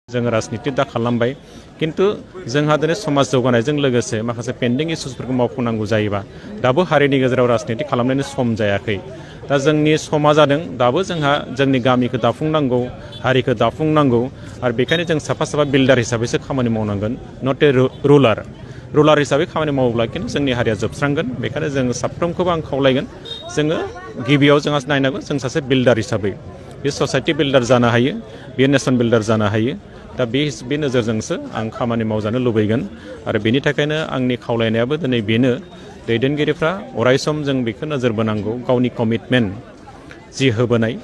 जों राजनीति दा खालामबाय किन्तु जोंहा दिनै समाज जौगानायजों लोगोसे माखासे पेन्डिं इस्युसफोरखौ मावफुंनांगौ जायोबा दाबो हारिनि गेजेराव राजनीति खालामनायनि सम जायाखै दा जोंनि समा जादों दाबो जोंहा जोंनि गामिखौ दाफुंनांगौ हारिखौ दाफुंनांगौ आरो बेखायनो जों साफा साफा बिल्डार हिसाबैसो खामानि मावनांगोन नट ए रुलार हिसाबै खामानि मावोब्ला किन्तु जोंनि हारिया जोबस्रांगोन बेखायनो जों साफ्रोमखौबो आं खावलायगोन जोङो गिबियाव जोंहा नायनांगौ जों सासे बिल्डार हिसाबै बे ससाइटि बिल्डार जानो हायो बे नेसन बिल्डार जानो हायो दा बे नोजोरजोंसो आं खामानि मावजानो लुबैगोन आरो बेनि थाखायनो आंनि खावलायनायाबो दिनै बेनो दैदेनगिरिफ्रा अरायसम जों बेखौ नोजोर बोनांगौ गावनि कमिटमेन्ट जि होबोनाय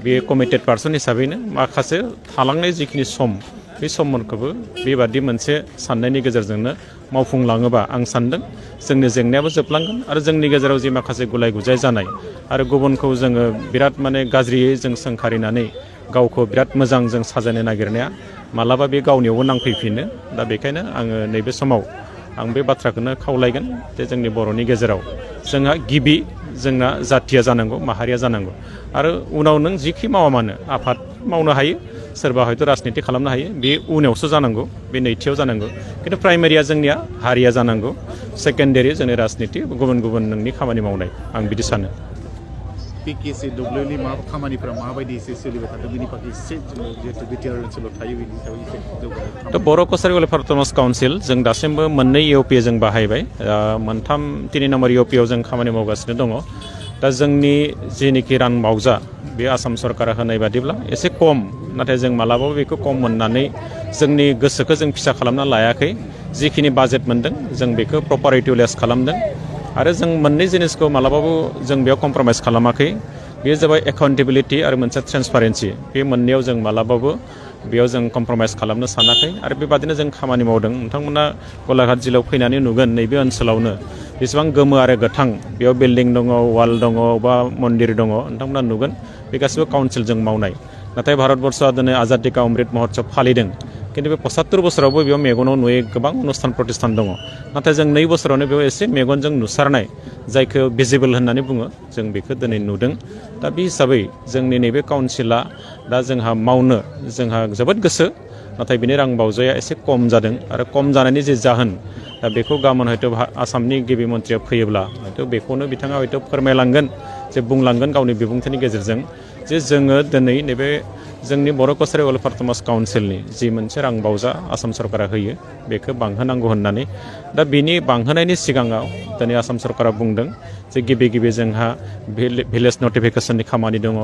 बे कमिटेड पार्सन हिसाबैनो माखासे थालांनाय जिखिनि सम बे समफोरखौबो बेबादि मोनसे साननायनि गेजेरजोंनो मावफुंलाङोबा आं सान्दों जोंनि जेंनायाबो जोबलांगोन आरो जोंनि गेजेराव जि माखासे गुलाय गुजाय जानाय आरो गुबुनखौ जोङो बिराद गाज्रियै जों सोंखारिनानै गावखौ बिराद मोजां जों साजायनो नागिरनाया मालाबा बे गावनियावबो नांफैफिनो दा बेखायनो आङो नैबे समाव आं बे बाथ्राखौनो खावलायगोन जे जोंनि बर'नि गेजेराव जोंहा गिबि जोंना जाथिया जानांगौ माहारिया जानांगौ आरो उनाव नों जिखि मावा मानो आफाद मावनो हायो सोरबा हयथ' राजनीति खालामनो हायो बे उनावसो जानांगौ बे नैथियाव जानांगौ किन्तु प्राइमारिया जोंनिया हारिया जानांगौ सेकेन्डारि जोंनि राजनीति गुबुन गुबुन नोंनि खामानि मावनाय आं बिदि सानो पिकेसि डब्लिउनि मा खामानिफोरा माबायदि एसे सोलिबाय थादों बेनि बागै एसे जिहेतु बिटिआर ओनसोलाव थायो बेनि हिसाबै एसे जौगानाय बर' कसारि वेलफेयार अट'नमास काउन्सिल जों दासिमबो मोननै इउपि जों बाहायबाय मोनथाम 3 नम्बर इउपिआव जों खामानि मावगासिनो दङ दा जोंनि जेनिखि रांबावजा बे आसाम सरकारा होनाय बादिब्ला एसे खम नाथाय जों मालाबाबो बेखौ खम मोननानै जोंनि गोसोखौ जों फिसा खालामना लायाखै जिखिनि बाजेट मोनदों जों बेखौ प्रपार इउटिलाइज खालामदों आरो जों मोननै जिनिसखौ मालाबाबो जों बेयाव कमप्रमाइज खालामाखै बेयो जाबाय एकाउन्टेबिलिटि आरो मोनसे ट्रेन्सपारेन्सि बे मोननैयाव जों मालाबाबो बेयाव जों कमप्रमाइज खालामनो सानाखै आरो बेबादिनो जों खामानि मावदों नोंथांमोना गलाघाट जिल्लायाव फैनानै नुगोन नैबे ओनसोलावनो बेसेबां गोमो आरो गोथां बेयाव बिल्डिं दङ वाल दङ बा मन्दिर दङ नोंथांमोना नुगोन बे गासिबो काउन्सिलजों मावनाय नाथाय भारतबर्षआ दिनै आजादि का अमृत महोत्सव फालिदों किन्तु बे 75 बोसोरावबो बेयाव मेगनाव नुयै गोबां अनुस्थान प्रतिष्ठान दङ नाथाय जों 2 बोसोरावनो बेयाव एसे मेगनजों नुसारनाय जायखौ भिजिबल होननानै बुङो जों बेखौ दिनै नुदों दा बे हिसाबै जोंनि नैबे काउन्सिला दा जोंहा मावनो जोंहा जोबोद गोसो नाथाय बिनि रांबावजाया एसे खम जादों आरो खम जानायनि जे जाहोन दा बेखौ गाबोन हयथ' आसामनि गिबि मन्थ्रिया फैयोब्ला हयथ' बेखौनो बिथाङा हयथ' फोरमायलांगोन जे बुंलांगोन गावनि बिबुंथिनि गेजेरजों जे जोङो दिनै नैबे जोंनि बर' कसारि वेलफेयार अट'नमास काउन्सिलनि जि मोनसे रांबावजा आसाम सरकारा होयो बेखौ बांहोनांगौ होननानै दा बिनि बांहोनायनि सिगाङाव दिनै आसाम सरकारा बुंदों जे गिबि जोंहा भिलेज नटिफिकेसननि खामानि दङ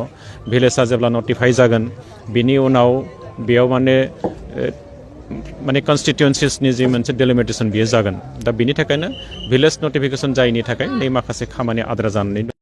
भिलेजआ जेब्ला नटिफाइ जागोन बिनि उनाव बेयाव माने कनस्टिटिउन्सिसनि जि मोनसे डेलिमिटेसन बियो जागोन दा बिनि थाखायनो भिलेज नटिफिकेसन जायैनि थाखाय नै माखासे खामानि आद्रा जानानै दं